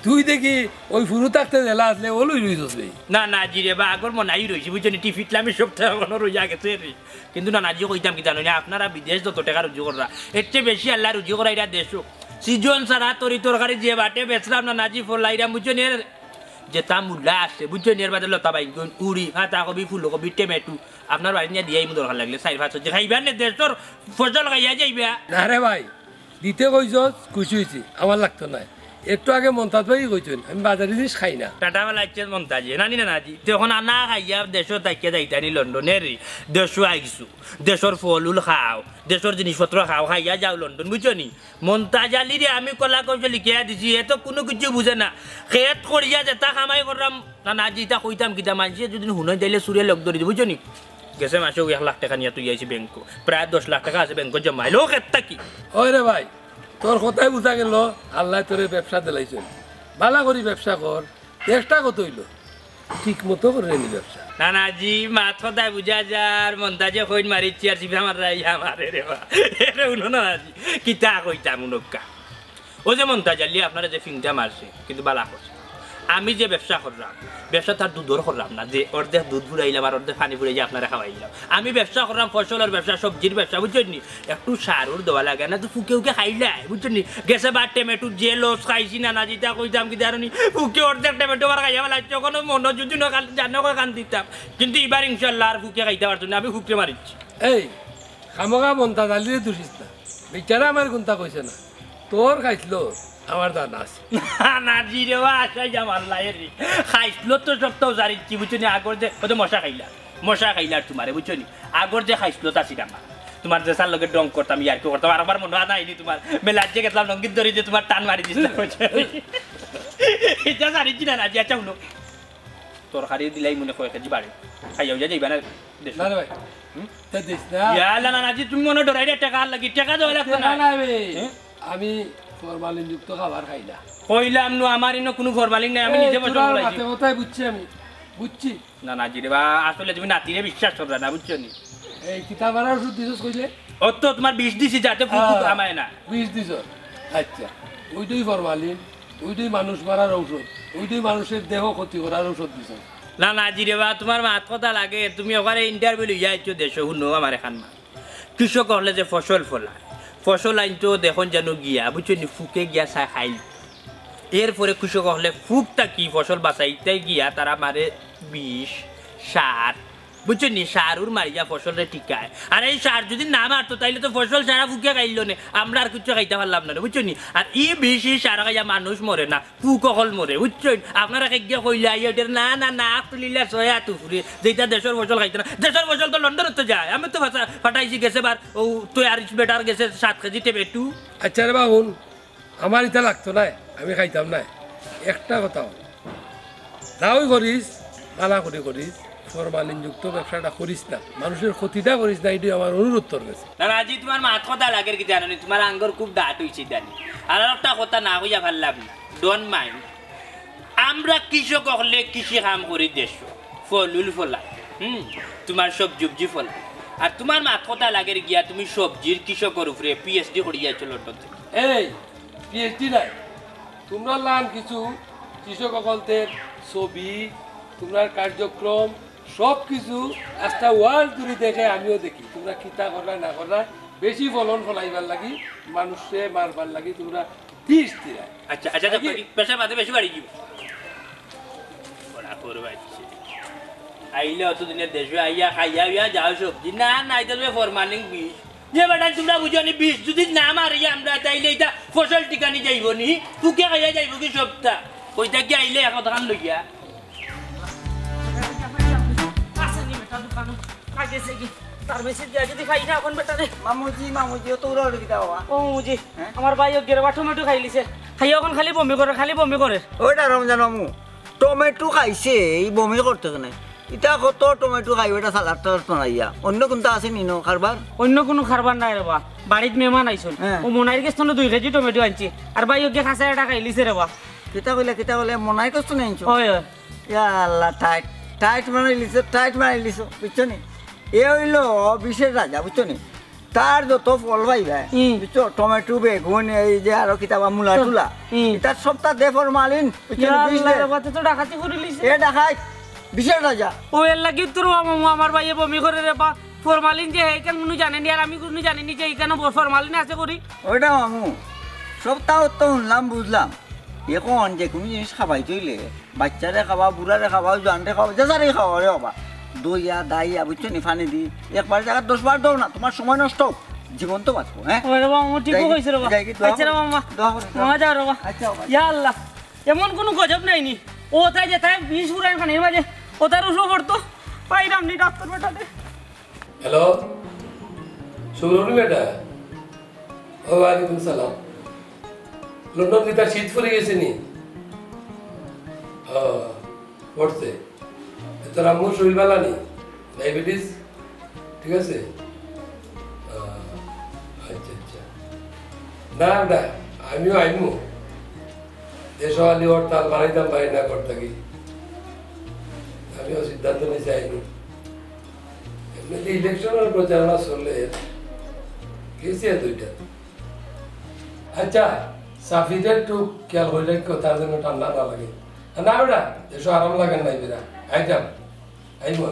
তুই দেখি ওই ফুরু থাকতে জেলা আসলে ও লই রইছস বে। না, না, জি রে বা, আগর মনাই রইছি, বুঝছো নি? টিফিটলামি সব তো এখনো রইয়া গেছে রে। কিন্তু না, না, জি কইতাম কি জানো নি? আপনারা বিদেশ যত টেকা রুজি কররা, এর চেয়ে বেশি আল্লায় রুজি করাইরা দেশো। সিজন ছাড়া তরি তরকারি যে বাটে বেচলাম না, না, জি ফলাইরাম, বুঝছো নি? এর যেতা মূলা আছে, বুঝছো নি? এর বাদে লতা বাইঙ্গন, উড়ি, পাতা কবি, ফুলকবি, টমেটো, আপনার বাড়িত নিয়া দিয়া আইমু দরকার লাগলে, চাইর পাঁচ কেজি খাইবা নে, দেশর ফসল খাইয়া যাইবা। না রে ভাই, দিতে কইছস, খুশি হইছি, আমার লাগতো নায়। একটু আগে মন্তাজ ভাই কইছইন, আমি বাজারি জিনিস খাই না। টাটা বেলা আইছে মন্তাজে, নানি না নাজি, তে এখন আনা খাইয়া দেশো থাকিয়া যাইতা নি লন্ডনে রে, দেশো আইছো, দেশর ফল উল খাও, দেশর জিনিসপত্র খাও, খাইয়া যাও লন্ডন, বুঝছো নি? মন্তাজ আলীরে আমি কলা কৌশলী কিয়া দিছি, এ তো কুনু কিছু বুঝে না। খেত করিয়া যেতা কামাই কররাম, না, না, যেতা কইতাম কিতা, মানষে যদি হুনইন তাইলে চুরে লগ ধরি দিব, বুঝছো নি? গেছে মাসে এক লাখ টেকা নিয়া তুই আইছি ব্যাংকো, প্রায় দশ লাখ টেকা আছে ব্যাংকো জমা, আইলো খেত থাকি। ওই রে ভাই, তোর কথায় বুঝা গেল, আল্লায় তোরে ব্যবসা দিলাইছইন। ভালা করি ব্যবসা কর, চেষ্টা কত হইল, ঠিক মতো করে নি ব্যবসা। না, না, জি, মাত কথায় বুঝা যার, মন্তাজে কইন মারিচ্ছি আর জিভা মাররাই আমারে রে বা। এরে উনো না, না, জি, কিতা কইতাম উনকা। ও যে মন্তাজ আলী আপনারে যে ফিংটা মারছে, কিন্তু বালা করছে। আমি যে ব্যবসা কররাম, ব্যবসা তার দুধর কররাম না, যে অর্ধেক দুধ ফুরাইলাম আর অর্ধেক পানি ফুরাইয়া আপনারে খাওয়াইলাম। আমি ব্যবসা কররাম, ফসলর ব্যবসা, সবজির ব্যবসা, বুঝছইন নি? একটু সার উর দেওয়া লাগে না, তো ফুকে উকে খাইলাই, বুঝছইন নি? গেছে বার টমেটো যে লস খাইছি না, না, যেতা কইতাম কি জানো নি? ফুকে অর্ধেক টমেটো বার খাইয়া বেলাইছে, অখনো মনো যদি না কান-, জানো কয় কান দিতাম। কিন্তু ইবার ইনশাআল্লাহ আর ফুকে খাইতা পারতো না, আমি ফুকে মারিচ্ছি। এই, খামোখা মন্তাজ আলীরে দুষিস না, বেচারা আমার কুন্তা কইছে না। তোর খাইছলত আমার জানা আছে। না, না, জি রে বা, আশাই যা মারলা এ রে। খাইছলত তো সবতাউ জারিচ্ছি, বুঝছো নি? আগর যে, ও তো মশা খাইলা, মশা খাইলা আর তোমারে, বুঝছো নি? আগর যে খাইছলত আছিল আমার, তোমার যে স্যার লগে ডং করতাম, ইয়ার্কি করতাম, আর একবার মনো আছে নি তোমার? মেলাত যে গেছিলাম, লঙ্গিত ধরি যে তোমার টান মারি দিছিলাম, বুঝছো নি? ইটা জারিচ্ছি না, না, জি, আচ্ছা, হুনো। তরকারি দিলাই মনে কয় কেজি বাড়ে। খাইয়া উইয়া যাইবা না দেশো? না রে ভাই, হুম? তে দিস না। ইয়া আল্লাহ, না, না, জি, তুমি মনে ডরাই রে, টেকা লাগি, টেকা দেওয়া লাগতো না। টেকা নাই বে। হ্যাঁ? আমি ফরমালিন যুক্ত খাবার খাই না। কইলাম নু, আমার ইনো কুনু ফরমালিন নাই, আমি এ, নিজে বসে তোরা বলাইছি। মাথা কথায় বুঝছি আমি, বুঝছি। না, না, জি রে বা, আসলে তুমি নাতিরে বিশ্বাস করবে না, বুঝছো নি? এই কিতা বারা ওষুধ দিছস কইলে? ও তো তোমার বিষ দিছি, যাতে ফুফু হ্যাঁ, আমায় না। বিষ দিছস? আচ্ছা, ওইটাই ফরমালিন। ওইটাই মানুষ মারার ঔষধ, ওইটাই মানুষের দেহ ক্ষতি করার ঔষধ দিছস। না, না, জি রে বা, তুমার মাত কথা লাগে, তুমি ওখানে interview লইয়া আইছো দেশো, হুনো আমার এখান মাত। কৃষক অকলে যে ফসল ফলায়, ফসল আনতো দেখইন যেন গিয়া, বুঝছো নি, ফুকে গিয়া চায় খাইল। এরপরে কৃষক অকলে ফুক থাকি ফসল বাঁচাইতে গিয়া তারা মারে বিষ, সার, বুঝছো নি, সারুর মারিয়া ফসলরে টিকায়। আর এই সার যদি না মারতো, তাইলে তো ফসল সারা ফুকে খাইলো নে, আমরা আর কিচ্ছু খাইতা পারলাম না রে, বুঝছো নি। আর ই বিষ, ই সার খাইয়া মানুষ মরে না, ফুক অকল মরে, বুঝছইন? আপনারা কেগিয়া কইলে আইয়া ওটার না, না, না, আখ তুলিলা ছয় হাত উপরে, যেটা দেশর ফসল খাইতে না। দেশর ফসল তো লন্ডনত যায়, আমি তো ফাটা-, ফাটাইছি গেছে বার, ও তো আর বেটার গেছে সাত কেজি টমেটো। আচ্ছা রে বা, হুন, আমার ইটা লাগতো নায়, আমি খাইতাম নায়। একটা কথা অয়, যাওই করিস, ভালা করি করিস, ফরমালিনযুক্ত ব্যবসাটা করিস না, মানুষর ক্ষতিটা করিস না, এটাই আমার অনুরোধ তোর কাছে। না, না, আজি তুমার মাত কথা লাগের কি জানো নি? তুমার আঙ্গর খুব ডাট অইছে জানি। আর একটা কথা না কইয়া পারলাম না, don't mind। আমরা কৃষক অকলে কৃষি কাম করি দেশো, ফলুল ফলাই, হুম, তুমার সবজি উবজি ফলাই। আর তুমার মাত কথা লাগের গিয়া তুমি সবজির কৃষকর উপরে পিএইচডি করিয়া আইছো লন্ডন থাকি। এই, পিএইচডি নায়, তুমরার লাখান কিছু কৃষক অকলতের ছবি, তুমরার কার্যক্রম, সব কিছু আস্তা world জুড়ি দেখে, আমিও দেখি। তুমরা কিতা কররায় না কররায়, বেশি ফলন ফলাইবার লাগি, মানুষরে মারবার লাগি, তুমরা পিএইচডি নায়। আচ্ছা, আচ্ছা, আচ্ছা, নাকি? প্রেশার মাঝে বেশি বাড়ি গিয়া। ওরা করবা আইলে অতদিনে দেশো আইয়া খাইয়া উইয়া যাও সবজি। না, না, ইটা তুমি ফরমালিন বিষ। যে বেটা তুমরা বুঝো নি, বিষ যদি না মারি আমরা, তাইলে ইটা ফসল টিকানি যাইবো নি? ফুকে খাইয়া যাইবো কি সবটা? কইতা কি আইলে এক কথাখান লইয়া? আছে নি বেটা দোকানো? আগে সে কি? তার বেশি দিয়া যদি খাই না এখন বেটা রে। মামুজি, মামুজি, ও তো উড়া উড়ি কিতা বাবা? ও মামুজি, হ্যাঁ? আমার ভাই ও গেরবা টমেটো খাইলিছে। খাইয়া এখন খালি বমি করে, খালি বমি করে। ওইটা রমজান মামু, টমেটো খাইছে, এই বমি করতে কেনে? ইটা কত টমেটো খাইবো, ইটা সালাদ টালাদ বানাইয়া। অন্য কুনতা আছে নি ন কারবার? অন্য কুনু কারবার নাই রে বা। বাড়িত মেহমান আইছইন। হ্যাঁ। ও মনাইর গেছ থনে দুই কেজি টমেটো আনছি। আর ভাই ওকে খাসা এটা খাইলিছে রে বা। কিতা কইলা, কিতা কইলা? মনাইর গেছ থনে আনছো? অয়, অয়। ইয়া আল্লাহ, টাইট, টাইট বানাইলিছো, টাইট বানাইলিছো, বুঝছো নি? এ অইলো বিষর রাজা, বুঝছো নি? তার যত ফল পাইবা, হুম। বুঝছো? টমেটো, বেগুন, এই যে আরো কিতাবা মূলা হুম। টুলা, হুম। ইতার সবতা দে ফরমালিন, বুঝছো নি? ইয়া বিষ আল্লাহ দে। রে, বাতে তো ডাকাতি করিলিছে। এ ডাকাইত, বিষর রাজা। ও এর লাগি তোর মামু আমার ভাইয়ে বমি করে রে বা, ফরমালিন যে এইখান কুনু জানে নি, আর আমি কুনু জানি নি যে এইখানো ব-, ফরমালিন আছে করি। ওইটা মামু, সবতা তো হুনলাম, বুঝলাম। এখন যে কুনু জিনিস খাবাইতে অইলে, বাচ্চারে খাওয়া, বুড়ারে খাওয়া, জোয়ানরে খাওয়া, যে যারে খাওয়া রে বাবা, দইয়া, দাইয়া, বুঝছো নি, পানি দি, একবার জাগাত দশ বার দেও না, তুমার সময় নষ্ট অউক, জীবন তো বাঁচবো, হ্যাঁ? ওরে বাবা, মামু ঠিকও যাই কি, কইছে রে বাবা। যাই কি, দোয়া আচ্ছা রে করো। বাবা, দোয়া করো, দোয়া মামা করো। যাও রে বাবা। আচ্ছা বাবা। ইয়া আল্লাহ, এমন কুনু গজব নাই নি। ও তাই যে তাই বিষ ফুরাইন খানির মাঝে, ও তার উঠলো পড়তো, পাইলাম নি ডাক্তার বেটারে। হ্যালো, শুভরমণি বেটা? ও, ওয়ালাইকুম সালাম। লন্ডন কিতা শীত পড়ি গেছে নি? ও, পড়ছে। তোর আম্মুর শরীর ভালা নি? ডায়াবেটিস? ঠিক আছে? ও, আচ্ছা, আচ্ছা। না, না, আমিও আইমু। দেশো খালি হরতাল বাড়াইতাম পারি না ঘর থাকি। আমিও সিদ্ধান্ত নিছি আইমু। এমনিতে ইলেকশনের প্রচারণা চলে, গেছি আর দুইটা। আচ্ছা, সাফিরে একটু খেয়াল করি রাখিও, তার যেন ঠান্ডা না লাগে। আর না বেটা, দেশো আরাম লাগে না বেটা। আইতাম, আইমু।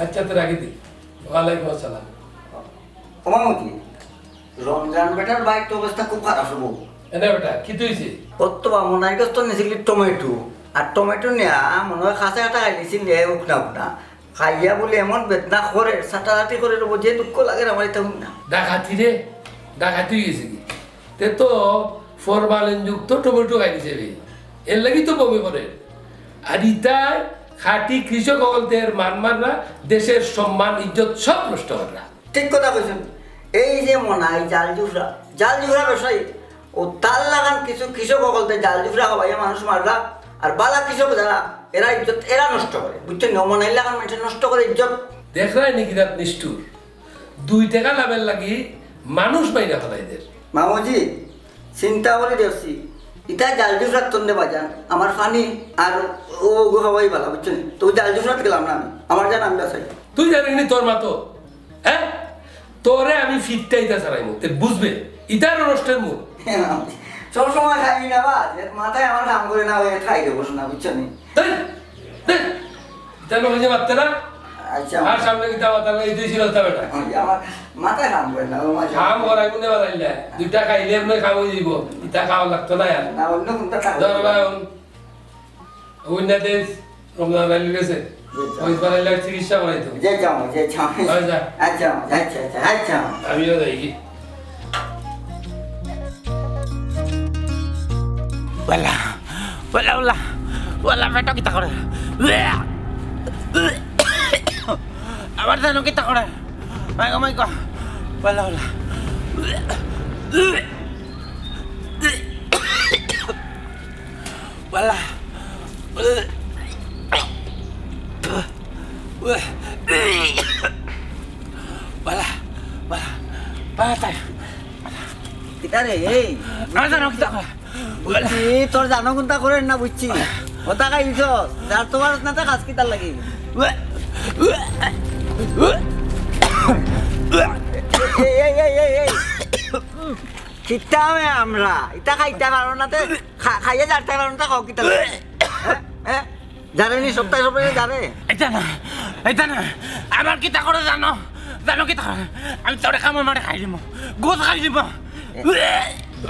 আচ্ছা, তো রাখি দি। ওয়ালাইকুম আসসালাম। ও মামুজি, রমজান বেটার বাইর তো অবস্থা খুব খারাপ অইবো। এনে বেটা, কিতা অইছে? ও তো বা মনাইর গেছ থনে নিছিল টমেটো, আর টমেটো নিয়া মনে অয় খাসা একটা খাইলিছিল, লে উকনা উকনা। খাইয়া বুলে এমন বেদনা করে, ছাটাছাটি করে রে, যে দুঃখ লাগে আমার ইতা হুনিয়া। ডাকাতি রে, ডাকাতি অই গেছে গি? তে তো ফরমালিনযুক্ত টমেটো খাইলিছে বে, এর লাগি তো বমি করে। আর ইতায় খাঁটি কৃষক অকলদের মান মাররা, দেশের সম্মান ইজ্জত সব নষ্ট কররা। ঠিক কথা কইছইন। এই যে মনাই জাল জুফরা, জাল জুফরা ব্যবসায়ী, ও তার লাখান কিছু কৃষক অকলতে জাল জুফরা খাওয়াইয়া মানুষ মাররা, আর বালা কৃষক যারা, এরা ইজ্জত এরা নষ্ট করে, বুঝছইন নি? ও মনাইর লাখান মানুষে নষ্ট করে ইজ্জত। দেখরায় নি কিতা নিষ্ঠুর, দুই টেকা লাভের লাগি মানুষ মাইরা ফালাইদের। মামুজি, চিন্তা করি দেখছি, ইতা জাল জুফরাত তন্দে বাজান, আমার পানি আর ও গো খাওয়াই বালা, বুঝছইন নি? তো জাল জুফরাত গেলাম না আমি, আমার জান আমি বাঁচাই। তুই জানি নি তোর মা তো, হ্যাঁ? তোরে আমি ফিটটা ইতা ছাড়াইমু, তে বুঝবে, ইতার নষ্টের মুখ। সব সময় খাই না বা, এর মাথায় আমার কাম করে না, ওই খাই দেবো শোনা, বুঝছো নি? ধ্যাৎ, ধ্যাৎ, কেন বুঝে পারতে না? আচ্ছা। আর সামনে কিতা মাথা লই তুই ছিল তা বেটা? ওই আমার মাথা কাম করে না, ও মাঝে কাম করাই মনে বাজাইলে। দুইটা খাইলে এমনি কাম হয়ে দিব। ইতা খাওয়া লাগতো না আর। না, অন্য কোনটা খাওয়া ধর লাগতো? ভাই, অন-, অন্য দেশ, রমজান আলী গেছে। জি, যাও। ওই বাজাইলে চিকিৎসা করাই তো। জি, যাও, জি, যাও। ওই যা। আচ্ছা, আচ্ছা, আচ্ছা, আচ্ছা। আমিও যাই। ওয়ালা, ওয়ালা, ওয়ালা, ওয়ালা, পেটো কিতা করে? আমার জানো কিতা করে? মাই গো, মাই গো। ওয়ালা, ওয়ালা। ওয়ালা। ওয়ালা, ওয়ালা, ওয়ালা, তাই। কিতা রে, এই? না, না, না, কিতা কয়? বুঝছি, তোর জানো কোনটা করে না বুঝছি। ওটা খাই দিছ, যার তোমার না তা খাস কিতার লাগি? এই, এই, এই, এই, এই। কিতা আমি আমরা? ইতা খাইতা পারো না তে, খা-, খাইয়া যারতা পারো না তে খাও কিতার লাগি? হ্যাঁ? হ্যাঁ? জানে নি সপ্তাহে সপ্তাহে জানে? এটা না, এটা না। আমার কিতা করে জানো? জানো কিতা করে? আমি তোরে কামড় মারে খাই দিমু। গোস খাই দিমু।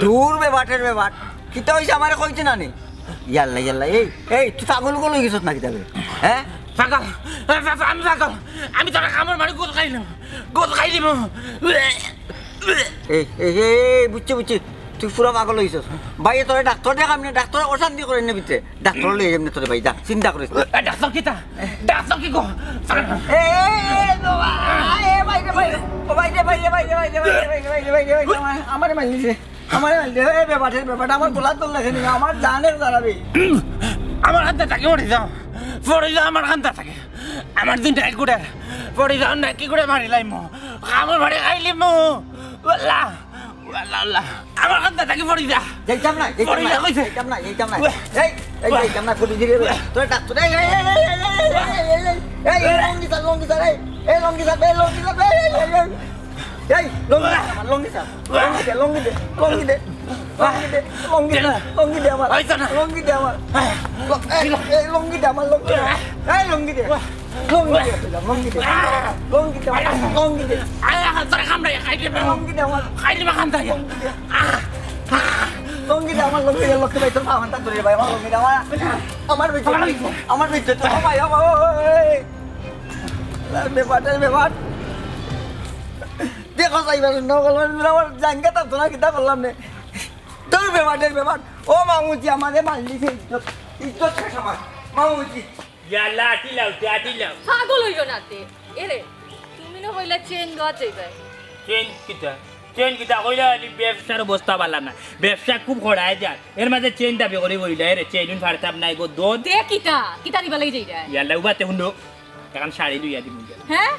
দূর বে বাটের বে বাট। কিতা হইছে আমারে কইছে না নি? ইয়াল্লা, ইয়াল্লা, এই, এই, তুই পাগল উগল হয়ে গেছত নাকি তবে? হ্যাঁ? পাগল, আমি পাগল। আমি তোরে কামড় মারে গোস খাই দিমু। গোস খাই দিমু। এই, এই, এই, এই, বুঝছি, বুঝছি। তুই পুরা পাগল হইছস। ভাই, তোরে ডাক্তার দেখাম না, ডাক্তার অশান্তি করে এমনে ভিতরে। ডাক্তার লই এমনে তোরে ভাই, যা, চিন্তা করিস না। এ, ডাক্তার কিতা? ডাক্তার কি গো? এ, এ, এ, বাবা, এ, ভাই রে, ভাই রে, ও ভাই রে, ভাই রে, ভাই রে, আমার, আমারে মারলি রে। আমারে মারলি রে। এ, ব্যাপারটা, ব্যাপারটা আমার গোলাত তোর লেখে নিবে, আমার জানের দাঁড়াবে। আমার কান্দা থাকে, পড়ি যাও। পড়ি যাও, আমার কান্দা থাকে। আমার দিন ডাইকুডার। পড়ি যাও, নাকি করে মারি লাইমু। কামড় মারি খাইলিমু। আল্লাহ। আল্লাহ, আল্লাহ। আমার কান্দা থাকি পড়ি যা। যাইতাম না, যাইতাম পড়ি না, যা কইছে। যাইতাম না, যাইতাম না। ওয়া। এই, এই, ওয়া। যাইতাম না, ফুটি দিলে। ওয়া। তোর ডাক্তার, এই, এই, এই, লঙ্গি স্যার, লঙ্গি স্যার, এই, এই, লঙ্গি স্যার, এই, লঙ্গি স্যার, এই, এই, এই, এই। এই, লঙ্গি স্যার, আমার লঙ্গি স্যার। ওয়া। লঙ্গি দে, লঙ্গি দে, লঙ্গি দে। লঙ্গি দে, ওয়া। লঙ্গি দে, লঙ্গি দে আমার। হইতো না। লঙ্গি দে আমার। হ্যাঁ। ল-, এই, এই, লঙ্গি দে আমার, লঙ্গি দে। ওয়া। এই, লঙ্গি দে। ওয়া। লঙ্গি দে, লঙ্গি দে। আহ! লঙ্গি দে, আহ! লঙ্গি দে। আহ, তোরে কামড়াইয়া খাই দিবে। লঙ্গি দে আমার। খাই দিবে কামড়াইয়া। লঙ্গি দে। আহ! আহ! লঙ্গি দে আমার, লঙ্গি দে, লক্ষ্মী ভাই, তোর বাবা তা ধরে ভাই, আমার লঙ্গি দে আমার। আমার ভিতরে, আমার ভিতরে তো ভাই, আমার, ওই, ওই, ওই। ব্যাপারটা, ব্যাপার। দেখো, সাইবার, নগর, আমার জাঙ্গা তো তোরা কিতা করলাম নে। তোর ব্যাপারটার ব্যাপার। ও মামুজি, আমারে মারলি সে ইজ্জত। ইজ্জত শেষ আমার। মামুজি। ইয়াল্লা, আটি লাও, তে আটি লাও। পাগল হইও না তে। এরে, তুমি না কইলা চেইন দেওয়া যাইবে। চেইন কিতা? চেইন কিতা কইলা? আরে ব্যবসার অবস্থা ভালা না। ব্যবসা খুব খড়ায় যার। এর মাঝে চেইন দাবি করি বইলা, এরে চেইন উন ফারতাম নাই গো, দন। দে কিতা? কিতা দিবা লাগি যাইরা? ইয়াল্লা, উবাতে হুনো। এখন শাড়ি লইয়া দিমু গিয়া। হ্যাঁ?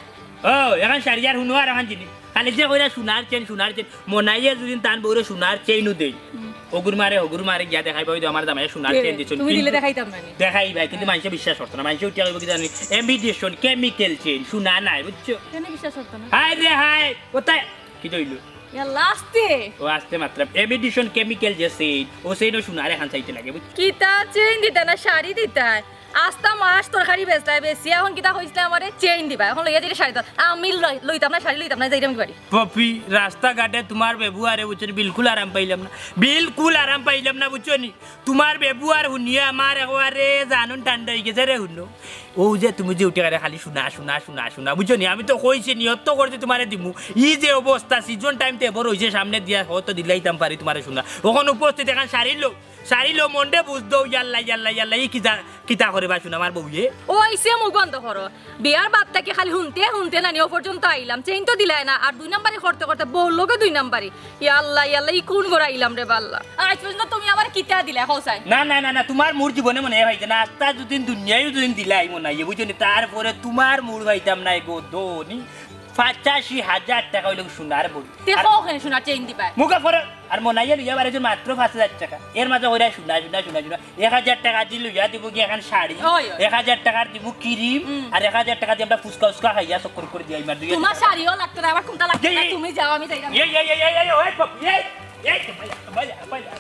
ও, এখন শাড়ি আর হুনো আর এখন জিনিস। খালি যে কইরা সোনার চেইন, সোনার চেইন। মনাইয়ে যদি তান বউরে সোনার চেইনও দেই। হুম। হগুর মারে, হগুর মারে গিয়া দেখাইবা, ওই যে আমার জামাইয়ে সোনার দে, চেইন দিছইন। তুমি দিলে কিন্তু দেখাইতাম না নি। দেখাইবা, কিন্তু হ্যাঁ। মানষে বিশ্বাস করতো না। মানষে উঠিয়া কইবো কি জানি? Imitation, chemical চেইন, সোনা নাই, বুঝছো? কেনে বিশ্বাস করতো না? হায় রে হায়, কোথায়? কি কইলো? ইয়াল্লা, আস্তে। ও আস্তে মাতরাম। Imitation chemical যে চেইন, ও চেইনও সোনার এখন চাইতে লাগে, বুঝছো? কিতা চেইন দিতা না, শাড়ি দিতা? আস্তা মাস তরকারি বেচলাই, বেচিয়া এখন কিতা কইছলা আমারে চেইন দিবা, এখন লইয়া দিলে শাড়ি দাও। আমি লই-, লইতাম না, শাড়ি লইতাম না, যাইতাম কি বাড়ি। পপি, রাস্তাঘাটে তোমার ব্যবহারে বুঝছো নি, বিলকুল আরাম পাইলাম না, বিলকুল আরাম পাইলাম না, বুঝছো নি? তোমার ব্যবহার হুনিয়া আমার একেবারে জানন ঠান্ডা হয়ে গেছে রে, হুনো। ও যে তুমি যে উঠে গেলে খালি সোনা, সোনা, সোনা, সোনা, বুঝছো নি? আমি তো কইছি, নিয়ত তো করছি তোমারে দিমু। ই যে অবস্থা, season time তো এবার হইছে, সামনে দিয়া হয়তো দিলাইতাম পারি তোমারে সোনা। ওখানে উপস্থিত এখন শাড়ি লো, শাড়ি লো, মনরে বুঝ দেও, ইয়াল্লা, ইয়াল্লা, ইয়াল্লা, ই কি যা-, কিতা করে বা সোনা আমার বউয়ে? ওইছে মুখ বন্ধ করো। বিয়ার বাদ থাকি খালি হুনতে হুনতে নানি ও পর্যন্ত আইলাম, চেইন তো দিলায় না, আর দুই নাম্বারি করতে করতে বউর লগে দুই নাম্বারি। ইয়াল্লা, ইয়াল্লা, ই কোন ঘর আইলাম রে বাল্লা। আজ পর্যন্ত তুমি আমারে কিতা দিলায়, কও চাই? না, না, না, না, তোমার মোর জীবনে মনে হয় ভাই যে না, আস্তা দুদিন দুনিয়ায় দুদিন দিলাই মনে হয়, বুঝছো নি? তারপরে তোমার মোর পাইতাম নাই গো, ধনি। পঁচাশি হাজার টাকা হইল সোনার বড়ি। তে আর কও কেনে সোনার চেইন দিবায়? মুখে পড়ে আর মনাইয়া লইয়া বাড়ি মাত্র পাঁচ হাজার টাকা। এর মাঝে কইরা সোনা, সোনা, সোনা, সোনা। এক হাজার টাকা দি লইয়া দিব কি এখন শাড়ি, ওই, ওই। এক হাজার টাকা দিব ক্রিম, হুম। আর এক হাজার টাকা দি আমরা ফুচকা উচকা খাইয়া চক্কর করে দিয়া ইমার দুই তোমার শাড়িও লাগতো না, আমার কোনটা লাগতো না, এই, তুমি যাও, আমি যাইলাম। এই, এই, এই, এই, এই, ওই বাপ, এই, এই, ভাইয়া, ভাইয়া, ভাইয়া।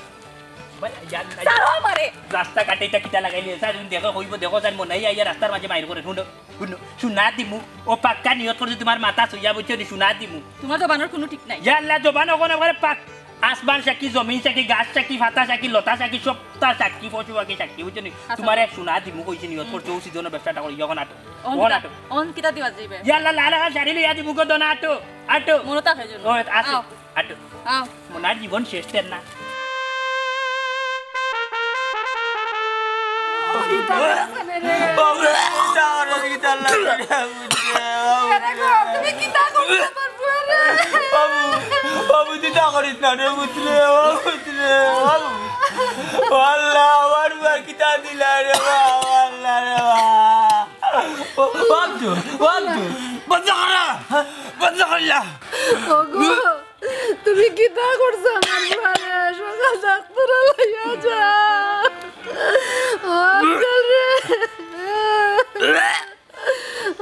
ছাড়ো আমারে। রাস্তা কাটে ইটা কিতা লাগাইলে? স্যার, তুমি দেখো, কইবো, দেখো স্যার, মনে হয় আইয়া রাস্তার মাঝে মাইর করে। হুনো, হুনো, সোনা দিমু। ও পাক্কা নিয়ত করছে তুমার মাথা ছইয়া, বুঝছো নি? সোনা দিমু। তুমার জবানর কুনু ঠিক নাই। ইয়া আল্লাহ, জবান অখন একবারে পাক। আসমান সাক্ষী, জমিন সাক্ষী, গাছ সাক্ষী, পাতা সাক্ষী, লতা সাক্ষী, সবতা সাক্ষী, পশু পাখি সাক্ষী, বুঝছো নি? আচ্ছা। তুমারে সোনা দিমু কইছি, নিয়ত করছে, ও সিজনর ব্যবসাটা করি, অখন আটো। অখন অখন কিতা, আটো। অখন কিতা দিবা যাইবে? ইয়া আল্লাহ, লাল আকাশ শাড়ি লইয়া দিমু গো, দনা আটো, আটো। মনে থাকে যেন। ও, আছে। আও। আটো। আও। মনার জীবন শেষ তের না। বাবু, কিতা করো, কিতা লাগে? আরে গো, তুমি কিতা করছো আমার ফুয়ারে? বাবু, বাবু, চিন্তা করিস না রে, বুঝলে, ও বুঝলে, বাবু। ও আল্লাহ, আমার ফুয়ার কিতা দিলা রে বাবা, আল্লাহ রে বাবা। ও, ও আব্দুল, ও আব্দুল, বন্ধ কর না, বন্ধ কর না। ওগো, তুমি কিতা করছো আমার ফুয়ারে? সকাল ডাক্তার লইয়া যা। ও আফজল রে।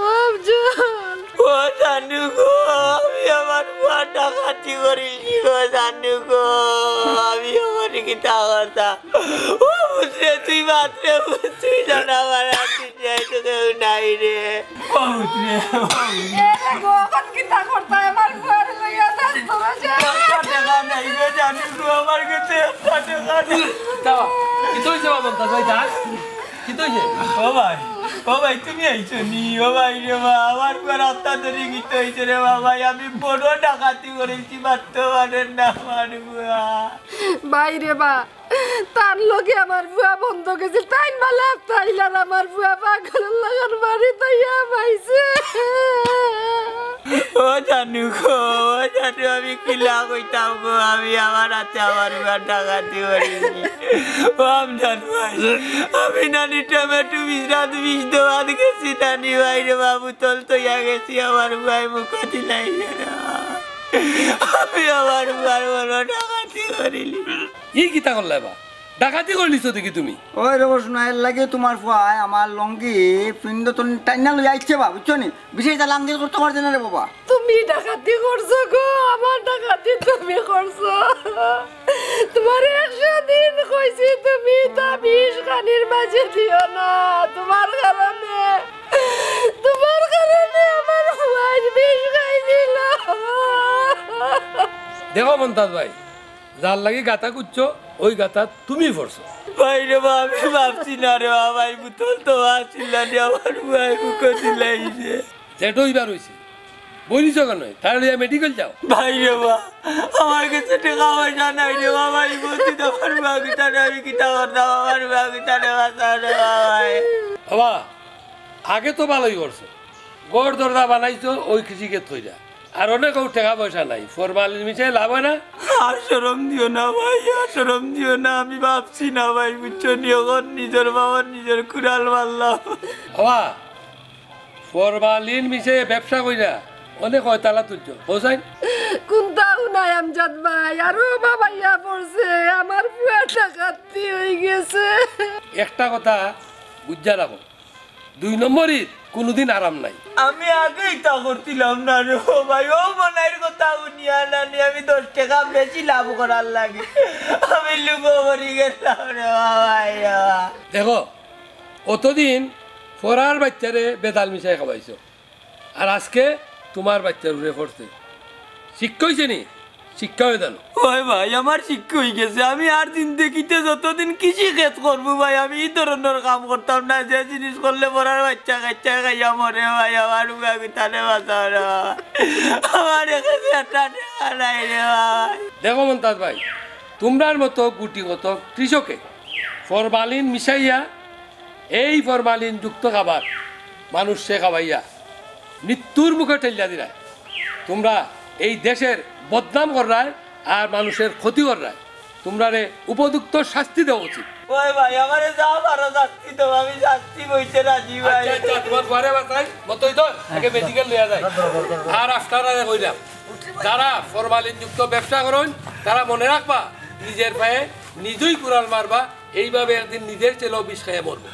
ও আফজল। ও জানু গো, আমি আমার ফুয়ার ডাকাতি করিছি গো, জানু গো। আমি আমার কিতা কথা। ও পুত্রে, তুই মাত্রে, তুই জানা আমার আর তুই যাই তো কেউ নাই রে। ও পুত্রে, ও পুত্রে। এ রে গো, অখন কিতা করতায়? আমার ফুয়ারে লইয়া যাস তোরা যা। একটা টেকা নাই গো, জানু গো, আমার কাছে একটা টেকা নাই। দাও, কিতা অইছে বাবা, মমতাজ ভাই, যা। কিতা অইছে? ও ভাই, ও ভাই, তুমি আইছো নি? ও ভাই রে বা, আমার ফুয়ার আত্মা ধরে কিতা অইছে রে বাবা? আমি বড় ডাকাতি করিছি, মারতে পারেন না আমার ফুয়া। ভাই রে বা, তার লগে আমার ফুয়া বন্ধ গেছিল, তাইন বালা তাইলার আমার ফুয়া পাগল লাগার বাড়ি তাইয়া পাইছে। ও জানু গো, ও জানু, আমি কিলা কইতাম গো, আমি আমার হাতে আমার ফুয়ার ডাকাতি করিছি। ও আমজাদ ভাই, আমি নানি টমেটো বিশ রাত বিশ দোয়াত গেছি, নানি ভাই রে বাবু, তল তইয়া গেছি, আমার ফুয়ায় মুখ দিলাই রে। আমি আমার ফুয়ার বড় ডাকাতি করিলি। ই কিতা করলায় বা? ডাকাতি করিলিছো দেখি তুমি। ওই রে বসনা, এর লাগি তুমার ফুয়ায় আমার লুঙ্গি পিন্দ তো টাইনা লই আইছে বা, বুঝছো নি? বিশেষ তা লাঙ্গি করতে পারছে না রে বাবা। তুমি ডাকাতি করছো গো, আমার ডাকাতি তুমি করছো। তুমারে একশো দিন কইছি তুমি তা বিষ খানির মাঝে দিও না। তুমার কারণে, তুমার কারণে আমার ফুয়ায় বিষ খাই দিল। দেখো মন্তাজ ভাই, যার লাগি গাতা খুঁজছো, ওই গাতা তুমি পড়ছো। ভাই রে বা, আমি ভাবছি না রে বা, ভাই, বোতল তো আছিল না রে, আমার ভাই বুকে দিলাইছে। যেটা অইবার অইছে, বইলিছ কেনে? তারে লইয়া মেডিকেল যাও। ভাই রে বা, আমার কাছে টেকা পয়সা নাই রে বা, ভাই, বলছি তো আমার ভাগিতারে আমি কিতা করতাম, আমার ভাগিতারে বাঁচাও রে বা, ভাই। বাবা, আগে তো ভালোই করছো, ঘর দরজা বানাইছো, ওই কৃষি ক্ষেত কইরা। আর অনেক টেকা পয়সা নাই, ফরমালিন মিশাই লাভ হয় না। আর শরম দিও না ভাই, আর শরম দিও না, আমি ভাবছি না ভাই, বুঝছো নি? অখন নিজর বাবার নিজর কুড়াল মারলাম। বাবা, ফরমালিন মিশাই ব্যবসা কইরা অনেক কয়তালা তুলছো, হোসাইন? কুন্তাও নাই আমজাদ ভাই, আরো বাবাইয়া পড়ছে, আমার ফুয়া ডাকাতি অই গেছে। একটা কথা বুঝা রাখো, দুই নম্বরীর কুনুদিন আরাম নাই। আমি আগেই তা করছিলাম না রে ও ভাই, ও মনাইর কথা হুনিয়া না নি আমি দশ টেকা বেশি লাভ করার লাগি আমি লুকো করি গেলাম রে বাবা, এ বাবা। দেখো, অতদিন ফরার বাইচ্চারে বেতাল মিশাই খাওয়াইছো, আর আজকে তুমার বাইচ্চার উপরে পড়ছে। শিক্ষা অইছে নি? শিক্ষা অইছে জানো? ওই ভাই, আমার শিক্ষা অই গেছে। আমি আর জিন্দেগিতে যতদিন কৃষি খেত করমু ভাই, আমি ই ধরনর কাম করতাম না। যে জিনিস করলে ফরার বাইচ্চা কাইচ্চা খাইয়া মরে ভাই, আমার উগা কিতারে বাঁচাও রে বাবা। আমার কাছে একটা টেকা নাই রে ভাই। দেখো মন্তাজ ভাই, তুমরার মতো গুটি কতক কৃষকে ফরমালিন মিশাইয়া এই ফরমালিনযুক্ত খাবার মানুষরে খাওয়াইয়া মৃত্যুর মুখে ঠেলিয়া দিরায়। তুমরা এই দেশের বদনাম কররায় আর মানুষের ক্ষতি কররায়। তুমরারে উপযুক্ত শাস্তি দেওয়া উচিত। ওই ভাই, আমারে যা পারো শাস্তি দেও, আমি শাস্তি বইতে রাজি ভাই। আচ্ছা, আচ্ছা, তুমার ফুয়ারে বাঁচাই, মতই ধর, একে মেডিকেল লইয়া যাই। আর আপনারারে কইরাম, যারা ফরমালিনযুক্ত ব্যবসা করইন, তারা মনে রাখবা, নিজের পায়ে নিজেই কুড়াল মারবা। এইভাবে একদিন নিজের ছেলেও বিষ খাইয়া মরবো।